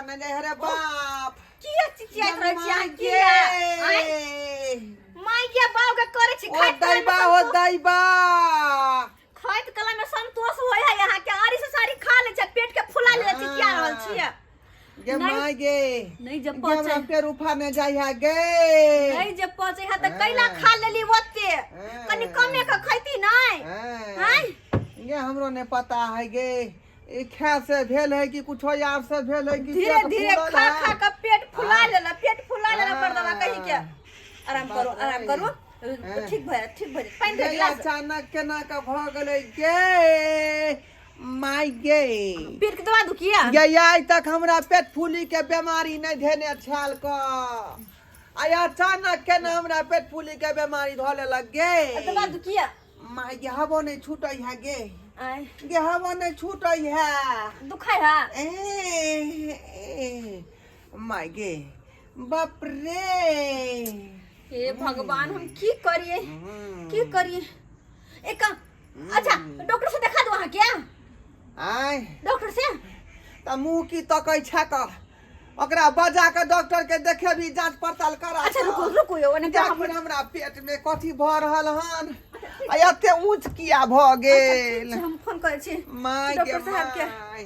ने जाय रे बाप। किया चिचियाइत रहै छी अहाँ? किया आँय? माय के बाप के करै छी ओ खाइत कला में दैबा ओ संतोष। दैबा। खाइत कला में संतोष होय है अहाँ के? आरी से सारी खा ले छै, पेट के फुला ले, चिचिया रहल छियै। गे नहीं। माय गे। नहीं जब गे पहुंचे। हमरा पेड़ उफाने जाइ है गे। नहीं जब पहुंचे है त कैला खा लेली ओते? कनि कमे के खैती नहीं? हाँ। आँय? गे हमरो नहीं पता है गे, ई खाय से भेल है कि कुछो यार से भेल है कि धीरे पेट धीरे फूलल खा है। खा के पेट फुला लेला, पेट फुला लेला। हाँ। कर दवा कहीं के। आराम करू, आराम करू। ठीक भऽ जायत, ठीक भऽ जायत। पानि दे गे गिलास। अचानक केना के भऽ गेलै गे माय गे? पेट के दवा दू किया? गे आइ तक हमरा पेट फूली के बीमारी नहीं धेने छाल क, आइ अचानक केना हमरा पेट फूली के बीमारी धऽ लेलक गे? दवा दू किया? माय गे, हवो नहीं छूटै है गे। आय? गे हवो नहीं छूटै है। दुखाय है? ए, ए, माय गे, बाप रे! हे भगवान, हम की करिए, की करिए? एक काम, अच्छा डॉक्टर से देखा दो अहाँ के। आय? डॉक्टर से। तऽ मुँह की तकै छै? कह ओकरा बजा के डॉक्टर के देखेबी, जांच पड़ताल करा। अच्छा रुकू, रुकू यौ, ओने देखिन हमरा पेट में कथी भऽ रहल हन आ एते ऊंच किया भऽ गेल। हम फोन करै छी माय गे। डॉक्टर साहब के। माय।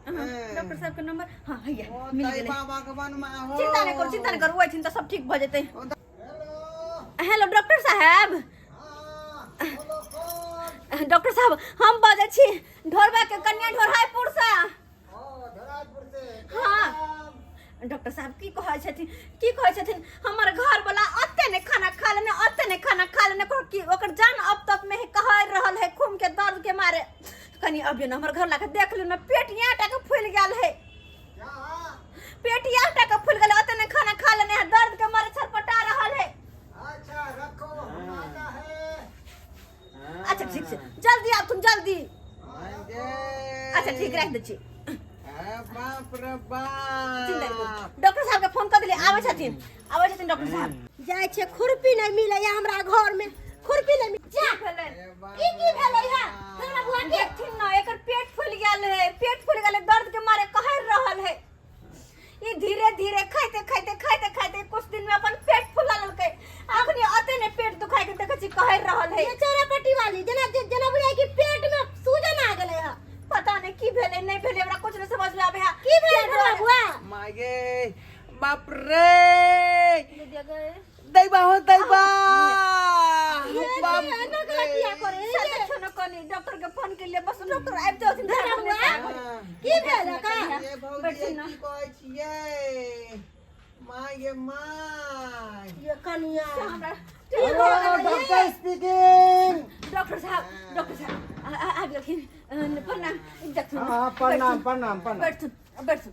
हाँ, डॉक्टर साहब के नंबर हाँ हैया ओ मिल दैबा गेलै। भगवान मा हो। चिंता नहीं करू, चिंता नहीं करू, ओहिठिन तऽ सब ठीक भऽ जेतै। हेलो। हेलो डॉक्टर साहब। हाँ, बोलो, कौन? डॉक्टर साहब, हम बजै छी ढोरबा के कन्या, ढोरहाईपुर से। ओ धराजपुर से। हाँ। डॉक्टर साहब, की कहै छथिन, की कहै छथिन, हमर घर वाला ओते ने खाना खा लेने, ओते ने खाना खा लेने, ओकर की ओकर जान अब तक में कह रहल है खून के दर्द के मारे। कनी अबियो ने हमर घर लाके देख लियो ने, पेट यहाँ टाके फूल गेल है। पेट यहाँ टाके फूल गेल, ओते ने खाना खा लेने है, दर्द के मारे छटपटा रहल है। अच्छा रखो, हम आता है। अच्छा ठीक छै, जल्दी आब तुम, जल्दी। माय गे। अच्छा ठीक, राखि दै छी। ए, बाप रे चिंता नहि करू। बाप। डॉक्टर साहब के फोन कऽ देलियै, आबै छथिन, आबै छथिन डॉक्टर साहब। जाइ छै, खुरपी नहि मिलैया हमरा घर में, खुरपी नहि जा। भेलै? ए, बाप की की रे भेलै है बाप। हमरा बुआ के? देखथिन न, एकर पेट फूलि गेल है, पेट फूलि गेल है, दर्द के मारे कहर रहल है। ई धीरे धीरे खाइते खाइते खाइते खाइते कुछ दिन में अपन पेट फुला लेलकै। अखनी अते ने पेट दुखाइ के देखै छी कहर रहल है। ये चौरापट्टी वाली जेना जेना बुझाइ कि पेट में सूजन आ गेलै है। पता नहीं की भेलै नहीं भेलै, हमरा कुछ नहीं समझ में आबै है। की भेलै हमरा बुआ? माय गे, बाप रे, दैबा हो दैबा, बाप एना केना किया करे? से देखियौ ने, कनी डॉक्टर के फोन के लिए, बस डॉक्टर आबि जाथिन। धरा बुआ। हाँ। की भेल का? ये भौजी, बैठथिन ना। की कहै छियै? माय गे my. ये कनिया। हमरा हेलो, डॉक्टर स्पीकिंग। डॉक्टर साहब, डॉक्टर साहब आबि गेलखिन। प्रणाम देखथुन। हाँ, प्रणाम, प्रणाम, प्रणाम। बैठथुन, बैठथुन।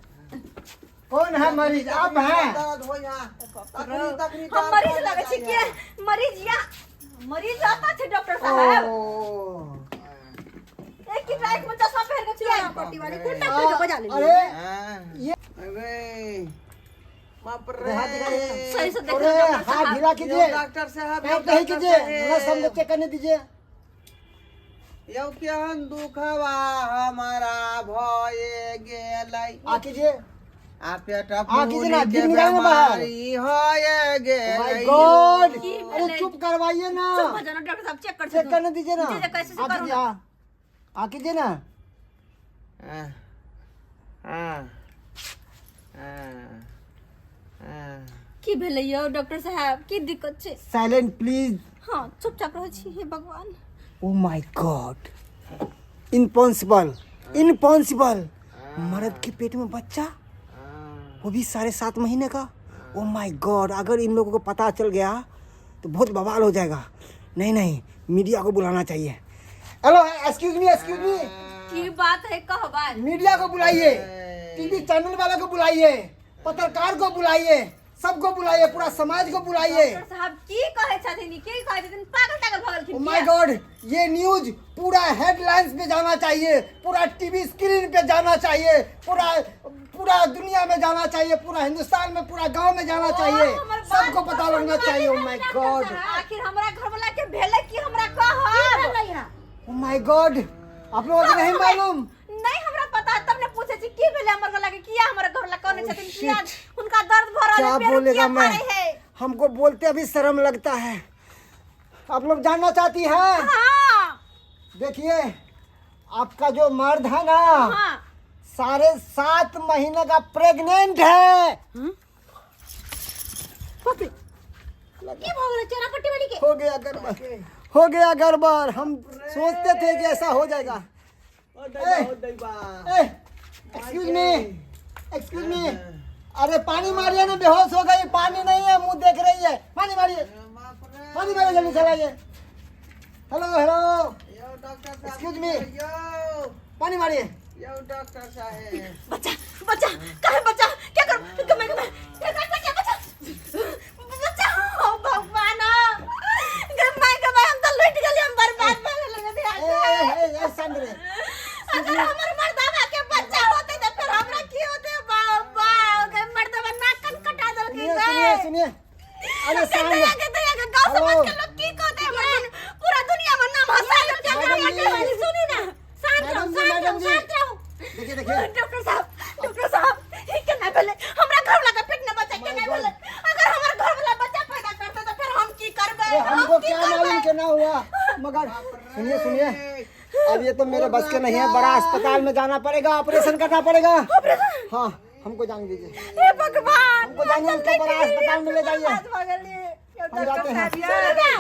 कौन है मरीज? आप हैं? दर्द होइ है तखनी तखनी। हम मरीज लगै छी के? मरीज या मरीज आता छै डॉक्टर साहब? ओ एक की रात में चश्मा पहन के किया? चौरापट्टी वाली कोन डॉक्टर के बजा लेली? अरे हाँ। ये अरे बाप रे। हाथ दिखाइए। सही से देखो अरे डॉक्टर हाथ साहब। ढीला यौ कीजिए। डॉक्टर साहब, यौ पैर सही डॉक्टर कीजिए ना, साहब। सबको चेक करने दीजिए। यौ केहन दुखवा हमारा भए गेलै। आ कीजिए। आ पेट आ कीजिए ना, फूली के जीभ निकालना बाहर। बीमारी होए my गेलै। गॉड। की अरे भेलै? चुप करवाइए ना। चुप हो जाओ ना, डॉक्टर साहब चेक कर। चेक करने दीजिए ना। जी जी, कैसे से आ करू कीजिए। ना। आ आ कीजिए ना। हाँ, हाँ, हाँ, हाँ। की भेलै यौ डॉक्टर साहब, की दिक्कत छै? Silent please. हाँ, चुपचाप रहै छी। हे भगवान। ओ my God, impossible, impossible! मर्द के पेट में बच्चा, वो भी 7.5 महीने का! ओ my God, अगर इन लोगों को पता चल गया तो बहुत बवाल हो जाएगा। नहीं नहीं, मीडिया को बुलाना चाहिए। Hello, excuse me, excuse me. की बात है, कहबै? मीडिया को बुलाइए, टीवी चैनल वालों को बुलाइए, पत्रकार को बुलाइए, सबको बुलाइए, पूरा समाज को बुलाइए। डॉक्टर साहब, की कहै छथिन ई? की कहै छथिन? पागल तागल भऽ ओ गेलखिन my किया? गॉड, ये न्यूज पूरा हेडलाइंस पे जाना चाहिए, पूरा टीवी स्क्रीन पे जाना चाहिए, पूरा पूरा दुनिया में जाना चाहिए, पूरा हिंदुस्तान में, पूरा गांव में जाना ओ, चाहिए। हमर बात सबको पता लगना चाहिए। ओ my God. आखिर हमरा घर वाला के भेलै की, हमरा कहब। भेलै है? ओ my God, आप लोगों को नहीं मालूम? नहीं हमरा पता, तब ने पूछे छी की की भेलै हमर गला के किया हमर घर ला कहने Oh, छथिन किया shit. हुनका दर्द भऽ रहल क्या है पेरू बोलेगा किया मैं फाड़े है हमको बोलते अभी शर्म लगता है आप लोग जानना चाहती हैं हाँ देखिए आपका जो मर्द है ना हाँ 7.5 महीने का प्रेग्नेंट है बाप रे की भऽ गेलै चोरा पट्टी वाली के हो गया गड़बड़ हो गया गड़बड़ हम सोचते थे कि ऐसा हो जाएगा ओ दैबा ओ दैबा एक्सक्यूज मी एक्सक्यूज मी अरे पानी मारिए ना बेहोश हो गई पानी नहीं है मुंह देख रही है पानी मारिए बाप रे पानी मारिए जल्दी चलाइए हेलो हेलो यो डॉक्टर साहब Excuse me. यो पानी मारिए यो डॉक्टर साहेब बच्चा बच्चा कहे बच्चा क्या करूं कमे कमे बच्चा बच्चा बच्चा ओ भगवान गमाय गमाय हम तो लुट गेलिए हम बर्बाद भऽ गेलिए ए ए ए, ए संद्रे अगर हमर मर्दावा के बच्चा होते तो फिर हमरा की होते बाबा के मर्दावा नाक कान कटा देलकै सुनिए सुनिए सुनिए अरे सामने के दया के गांव समाज हेलो। के लोग की कहते हमर पूरा दुनिया में नाम हंसा देलकै मैडम हमरा जी। मर्दावा वाली सुनू ना शांत रहू मैडम जी, शांत मैडम रहू जी। शांत रहू देखिए देखिए डॉक्टर साहब ई केना भेलै हमरा घर वाला के पेट न बच्चा केना भेलै अगर हमर घर वाला बच्चा पैदा करते तो फिर हम की करबै अरे हम हमको की क्या करबै मालूम केना हुआ मगर सुनिए सुनिए अब ये तो मेरे बस के नहीं है बड़ा अस्पताल में जाना पड़ेगा ऑपरेशन करना पड़ेगा हाँ हमको जाने दीजिए हे भगवान हमको जाने हमको बड़ा अस्पताल में ले जाइए हम जाते हैं सुनू ना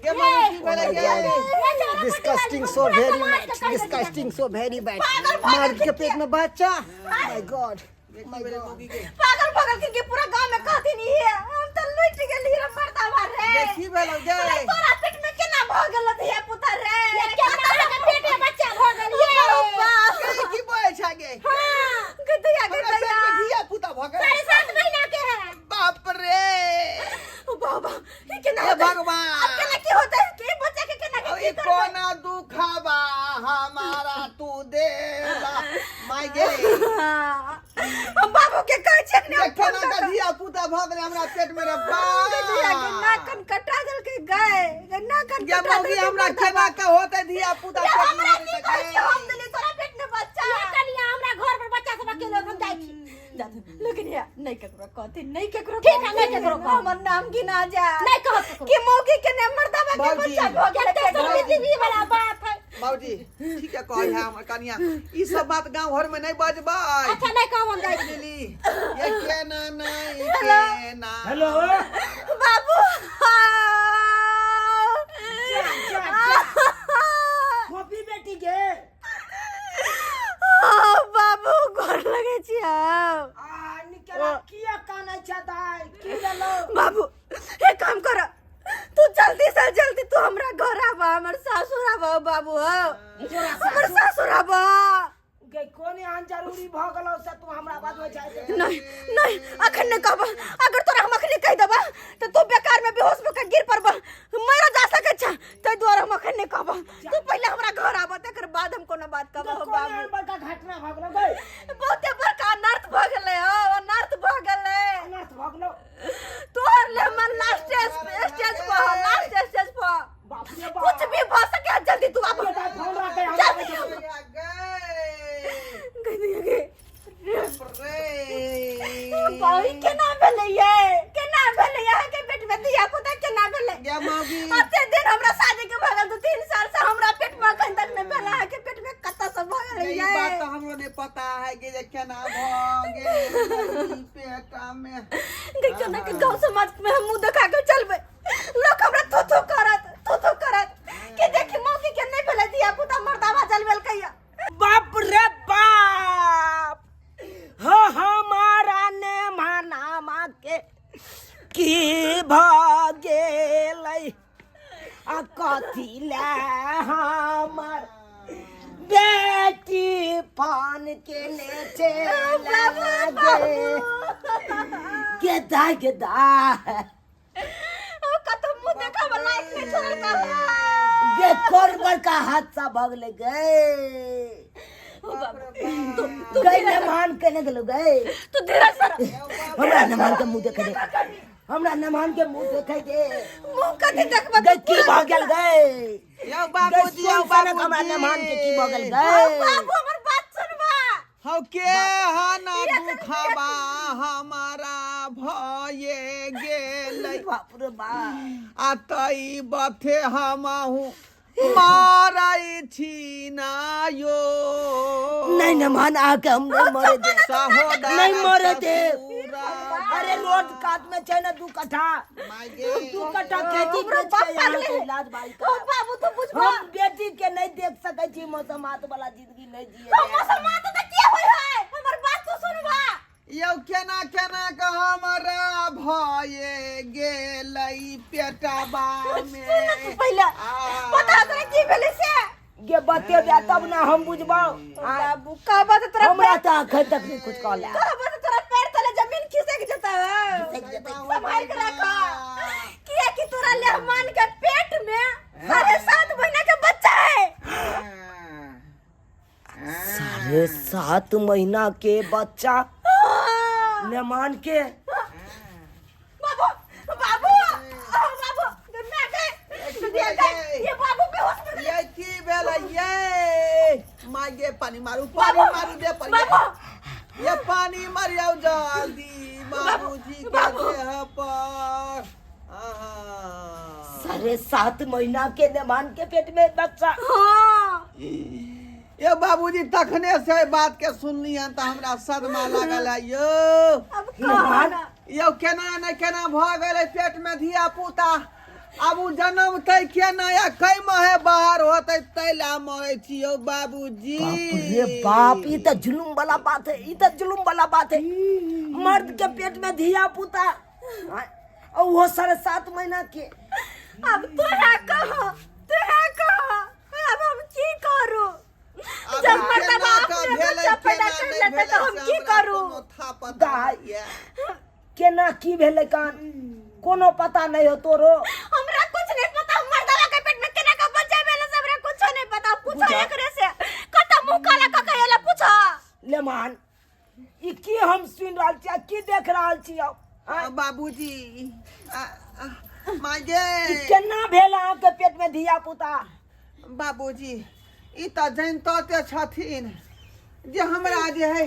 गे मम्मी की भेलै गे disgusting so very much disgusting so very bad मर्द के पेट में बच्चा my God देखी भेलै मौगी के पागल पागल के पूरा गांव में कहथिन ई हम तो लुट गेली रे मर्दावा रे देखी भेलै गे अरे तोरा पेट में केना भऽ गेल धिया पुता रे केना के पेट में बच्चा भऽ गेल ये गे की बोलै छै गे हाँ गदैया हमरा पेट गदैया में धिया पुता भऽ गेल 7.5 महीना के है बाप रे ओ बाबा ई केना हे होतै? भगवान। अब केना की होतै के बच्चा के केना ओ के ई की करबै कोना दुखाबा हमारा तू देला माय गे हम बाबू के कहै छियै ने ये केना के धिया पुता भऽ गेलै हमरा पेट में रे बाप नाक कान कटा देलकै गाय नाक कान गे कटा मौगी देलकै हमरा केना के होतै धिया पुता ये पेट में हमरा की होतै कहै छियै गे? हम देली तोरा पेट में बच्चा ये कनिया हमरा घर पर बच्चा सब अकेले हम जाइ छी लेकिन या नहीं केकरो कहती नहीं केकरो ठीक है, नहीं केकरो कहब। हमर नाम गिना जा नहीं कहब केकरो। कि मौगी के ने मर्दावा के बाबूजी। बच्चा भऽ गेलै कते पेट में। शर्मिंदगी वाला बात है बाबूजी ठीक है कहै है हमर कनिया ई सब बात गांव घर में नहीं बजबै अच्छा नहीं कहब हम जाइ छी बुझली ये केना नहीं केना हेलो बाबू जा, जा, जा। कॉपी बेटी के बाबू गोर लगे छियै आ निकला किया कानै छै दाइ की भेलो बाबू एक काम कर तू जल्दी से जल्दी तू हमरा घर आबा हमर सासुर आबा बाबू हो हमर सासुर आबा गे कोन एहन जरूरी भऽ गेलौ से तू हमरा बाजबै छै नहीं नहीं अखन नहीं कहबा अगर तोरा हम अखने कह देबा तो तू बेकार में बेहोश होकर गिर पड़बा मर जा सकै छ तै दुआरे हम अखन नहीं कहबा तू पहले हमरा घर आबा तकर बाद हम कोनो बात कहबा हो कोन एहन बाबू बड़का घटना भऽ गेलौ गे बहुते बड़का अनर्थ भऽ गेलै हो अनर्थ भऽ गेलै अनर्थ भऽ गेलौ तोहर ले मन लास्ट स्टेज पर हो, लास्ट स्टेज पर बाप रे बाप कुछ भी भऽ सके है, जल्दी तू आब बेटा फोन राखै हम जल्दी आबै छी। आब गई गई रे बाई केना भेलै ये केना भेलै अहाँके पेट में धिया पुता केना भेलै गे मौगी अते दिन हमरा शादी के भऽ गेल 2-3 साल से हमरा पेट में अखन तक नहि भेल अहाँके पेट में कतऽ से भऽ गेलै ई ये बात तऽ हमरो नहि पता है कि जे केना भऽ गेल ई पेटा में देखियौ ने कि गाँव समाज में हम मुँह देखा के चलबै लोक हमरा थू थू करत थू थू करत कि देखी मौसी के नहि भेलै धिया पुता मर्दावा जलबेलकै ये बाप रे बाप हो हमारा ने मानामा के की भऽ गेलै आ कथी ले हमर बेटी पान के ने गे गेदा गेदा ओ कतौ मुँह देखाबऽ लायक नहि छोड़लकै गे कोन बड़का हादसा भऽ गेलै गे तू तू गई मेहमान केने गेलो गई तू धीरज धर हमरा मेहमान के मुंह देखे दे हमरा मेहमान के मुंह देखे दे मुँह कथी देखबऽ गई की भऽ गेल गई यौ गई बाबूजी सुन यौ सनक हमरा बाबूजी मेहमान के की भऽ गेल गई बाबू हमर बात सुनबा हौ के हना दुखबा हमारा भये गेलै। बाप रे बाप। आ तई बथे हमहु मारै छी ना यो। नहीं नमान आके हम नहीं मरे दे। सहोदर नहीं मरे दे। ससुरा। अरे रोड काट में छै ना 2 कट्ठा। माय गे। 2 कट्ठा खेती हमरो बेच बाप के यहाँ पागले के है। इलाज भाई ओ बाबू तू बुझबा। हम बेटी के नहीं देख सकै छी, मौसमात वाला जिंदगी नहीं जिए। हम मौसमात त के होय है? हमर बात तू सुनबा। यौ केना केना के हमरा भये गेलै पेटबा में। सुन तू पहिले। आ। पता तोरा की भेलै से? गे बते दे तब ना हम बुझबौ। बाबू कहबा त तोरा हमरा त अखन तक नहीं कुछ कहला। कहबा त तोरा पैर तले जमीन खिसक जेतौ। खिसक जेतै। संभाल के रख। किया कि तोरा लेहमान के पेट में 7.5 महीना के बच्चा है। 7.5 महीना के बच्चा मेहमान के। बाबू बाबू बाबू मैं गए ये बाबू बेहोश हो गेलै। ये की भेलै ये? माय गे पानी मारू, पानी मारू दे पर। बाबू। ये पानी मारियो जल्दी बाबूजी के बाबू। देह पर। आहा। 7.5 महीना के मेहमान के पेट में बच्चा। हाँ। ये बाबूजी तखने से बात के सुनली हन त हमरा सदमा लागल है यो। अब कह ना। यौ केना ने केना भ गेलै पेट में धिया पुता। आब उ जनमतै केना या कै महे बाहर होतै तै ला मरै छी यौ बाबूजी। बाप रे बाप, ई त जुलुम वाला बात है, ई त जुलुम वाला बात है। मर्द के पेट में धिया पुता और वो 7.5 महीना के। अब तोरा कह, तोरा कह अब हम की करू? आब जब मर्दबा केना के अपने भेलै, बच्चा पैदा केना कर नहि लेतै तऽ भेलै हम से की हमरा करू? कोनो था पता दाइ। नहि ये। केना की भेलै कान कोनो पता नहीं हो तोरो। हमरा कुछ नहीं पता, मर्दबा के पेट में केना के बच्चा भेलै से हमरा कुछो नहीं पता। पूछो एकरे से, कत मुंह काला क के एला पूछो। लेमान ई की हम सुन रहल छी आ की देख रहल छी? आ, बाबूजी माय गे। ई केना भेल अहाँ के पेट में धिया पुता? बाबूजी ई त जनिते छथिन जे हमरा जे है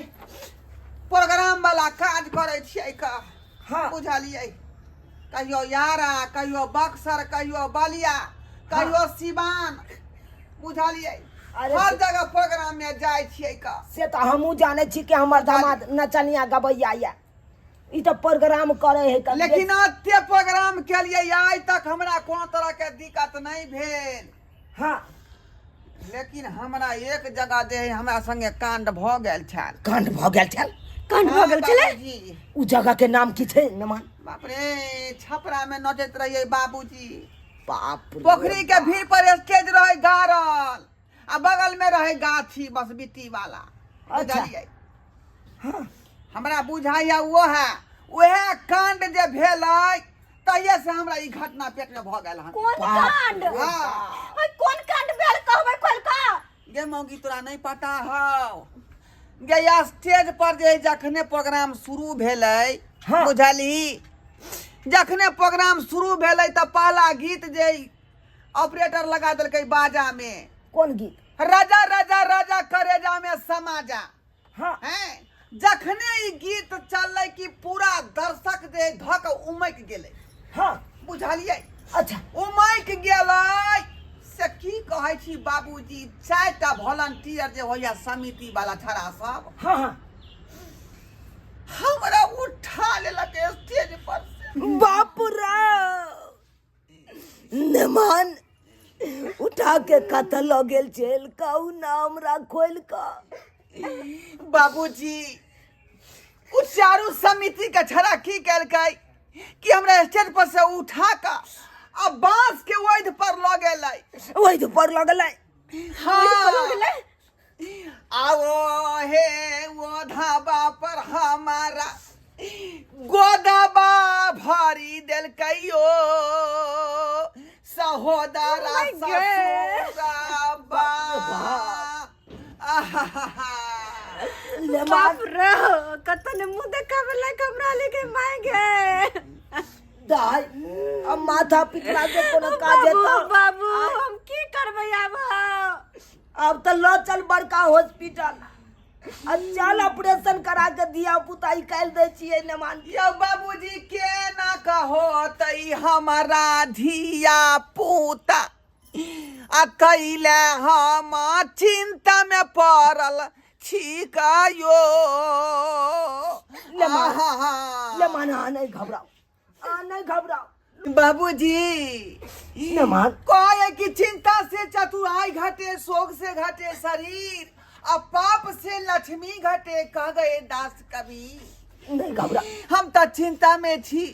प्रोग्राम वाला काज करै छियै का। हाँ। बुझलियै, कहियो यारा, कहियो बक्सर, कहियो बलिया, कहियो सिवान, बुझलियै, अरे हर जगह प्रोग्राम में जाइ छियै का। से तऽ हमहूँ जानै छी कि हमर दामाद नचनिया गबैया ये, ई तऽ प्रोग्राम करे है कभी। लेकिन एते प्रोग्राम के लिए आइ तक हमरा कोनो तरह के दिक्कत नहीं भेल। हाँ। लेकिन हमरा एक जगह जे है हमरा संगे कांड भ गेल छल। कांड भ गेल छल? कांड भ गेल छलै? बाबूजी। उ जगह के नाम की छै नमान? बाप रे, छपरा में नचैत रहियै बाबूजी। बाप रे। पोखरी के भीड़ पर स्टेज रहे गाड़ल आ बगल में रहे गाछी बसबिट्टी वाला। अच्छा। बुझलियै? हाँ। हमरा बुझाइया वो है वह कांड जे भेलै तहिये से हमरा ई घटना पेट में भ गेल हन। कोन बाप कांड? हाँ। ओए कोन कांड भेल कहबै खोल का? गे मौगी तोरा नहीं पता हौ गे, या स्टेज पर जे जखने प्रोग्राम शुरू भेलै। हाँ। बुझलही, जखने प्रोग्राम शुरू भेलै तऽ पहला गीत जे ऑपरेटर लगा देलकै बाजा में। कोन गीत? राजा राजा राजा करेजा में समाजा। हाँ। हैं, जखने ई गीत चललै कि पूरा दर्शक जे धक उमकि गेलै। हाँ। बुझलियै? अच्छा। उमकि गेलै से की कहै छी बाबूजी, 4टा वॉलंटियर जे होइया समिति वाला छड़ा सब। हाँ, हाँ। हमरा उठा लेलक स्टेज पर से। बाप रे, नेमान उठा के कत ल गेल छल कहू ना हमरा खोल क। बाबूजी उ चारू समिति के छड़ा की केलकै कि हमरा स्टेज पर से उठा क आ बांस के वैध पर ल गेलै। वैध पर ल गेलै? हाँ। आओ हे वो ढाबा पर हमारा गोदबा भरी देलकै ओ सहोदरा ससुरबा। आहाहा। बाप रे, कत ने मुंह देखावे लायक हमरा लेके माय गे। दाइ, अब माथा पिटला से कोनो काज बाबू, हेतौ? बाबू हम की करबै आब? अब तऽ लऽ चल बड़का हॉस्पिटल। आ चल ऑपरेशन करा के धिया पुता निकालि दै छियै नेमान के। यौ बाबूजी केना कहो तई हमारा धिया पुता आ कैले हम चिंता में पड़ल छी कयो। ले मान। आहा। ले मान, अहाँ नहि घबराउ, अहाँ नहि घबराउ। बाबूजी ले मान। कहे कि चिंता से चतुराई घटे, शोक से घटे शरीर, आ पाप से लक्ष्मी घटे, कह गए दास कवि। नहीं घबरा। हम तऽ चिंता में छी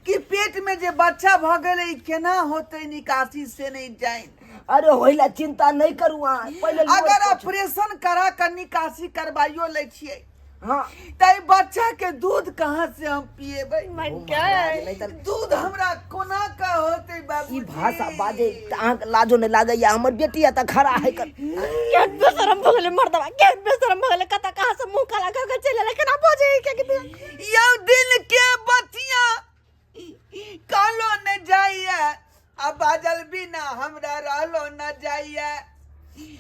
कि पेट में जे बच्चा भ गेलै केना होतै निकासी से नहीं जाइन। अरे होइला चिंता नहीं करू अहाँ, पहिले लोड अगर पोछू। ऑपरेशन करा के निकासी करवाइयो लै छियै हाँ तऽ ई बच्चा के दूध कहाँ से हम पिएबै? नहीं तऽ दूध हमरा कोना के होतै बाबूजी? ई भाषा बाजै तऽ अहाँके लाजो नहि लागैया? हमर बेटी एतऽ खड़ा है कर। के बेशरम भऽ गेलै मर्दवा, के बेशरम भऽ गेलै। कतऽ कहाँ से मुँह काला कऽ के चलि एलै, केना बजै के यौ दिल के बतिया कहलो न जाइए, आ बाजल बिना हमरा रहलो न जाइए।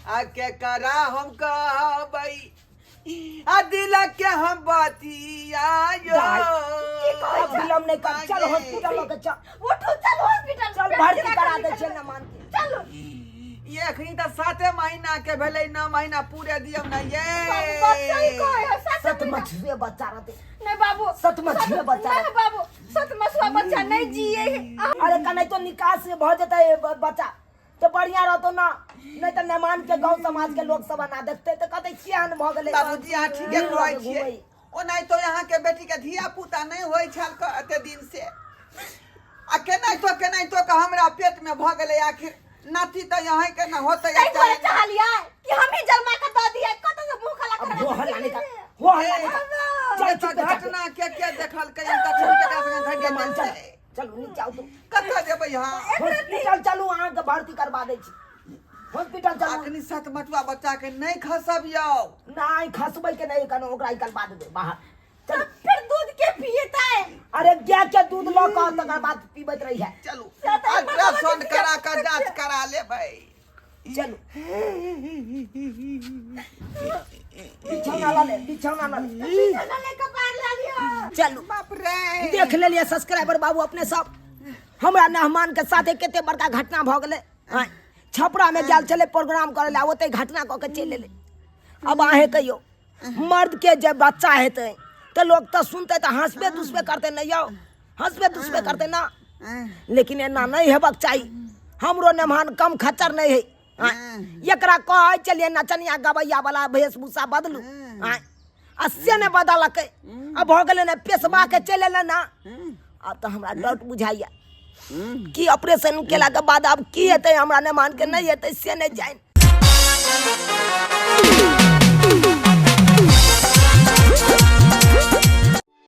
आ के करा हम कहबै आ दिल के हम बतिया यो। अब विलम्ब नहीं कर, चल हॉस्पिटल लऽ के चल। उठू, चल हॉस्पिटल। चल भर्ती करा दै छियै ने मान के। चलू। ये अखनी तऽ 7 महीना के भेलै, 9 महीना पूरे दियौ ने ये। बाबू, बच्चा ही कहै है, साते सत महीना। मछुए बच्चा रहतै। नहीं बाबू, सत मछुए बच्चा नहीं रहतै। बाबू, सत मछुआ बच्चा नहीं जिए है। अरे कने तो निकास भऽ जेतै बच्चा तऽ बढ़िया रहतौ ना, नहीं तऽ मेहमान के गांव समाज के लोग सब ना देखते तऽ कहतै केहन भऽ गेलै। बाबूजी अहाँ ठीके दिन कहै राति छियै। घुमै। ओनाहितो अहाँके बेटी के धिया पुता नहि होइ छल एते दिन से, आ केनाहितो केनाहितो के हमरा पेट में भऽ गेलै। आखिर नाती तऽ अहीं के ने होतै। ताहि दुआरे चाहलियै कि हमही जन्मा के दऽ दियै। कतऽ से मुँह काला अब करा हो के हल्ला नहीं कर, चलि एलियै? हो हल्ला नहीं कर। चल ए तऽ चुप चुप। घटना के के देखलकै? हम तऽ छोड़ि के संगे घटि मान चल गेल। चलू नीचा उतरू। कतऽ जेबै अहाँ? हॉस्पिटल चलू, अहाँके भर्ती करबा दै छी। हॉस्पिटल चलू। अखनी सत मटुआ बच्चा के नहि खसबियौ। नहि खसबै के नहि, कनो ओकरा निकलबा देबै बाहर। चल। फिर दूध के पिएतै? अरे गाय के दूध लऽ कऽ तकर बाद पीबैत रही है। चलू से तऽ अल्ट्रासाउंड करा कऽ जाँच करा लेबै। चलू, बिछौना लऽ ले, बिछौना लऽ ले। बिछौना ले कपार ला लियो। चलू। बाप रे। देख लेलियै सब्सक्राइबर बाबू अपने सब, हमरा मेहमान के साथे कते बड़का घटना भऽ गेलै। आँय, छपरा में गेल छलै प्रोग्राम करे ला, ओतै घटना कऽ के चलि एलै। अब अहें कहियौ, मर्द के जे बच्चा हेतै तऽ लोक तऽ सुनतै तऽ हँसबे दुसबे करतै ने यौ? हँसबे दुसबे करतै ना? लेकिन एना नहि हेबाक चाही। हमरो मेहमान कम खच्चर नहि है। आँय, एकरा कहै छलियै नचनिया गबैया वाला वेशभूषा बदलू, आँय, आ से नहि बदलकै। आ भऽ गेलै ने पेशवा के चलि एलै ना। आब तऽ हमरा डाउट बुझाइया कि ऑपरेशन केलाके बाद आब की हेतै हमरा मेहमान के, नहि हेतै से नहि जानि।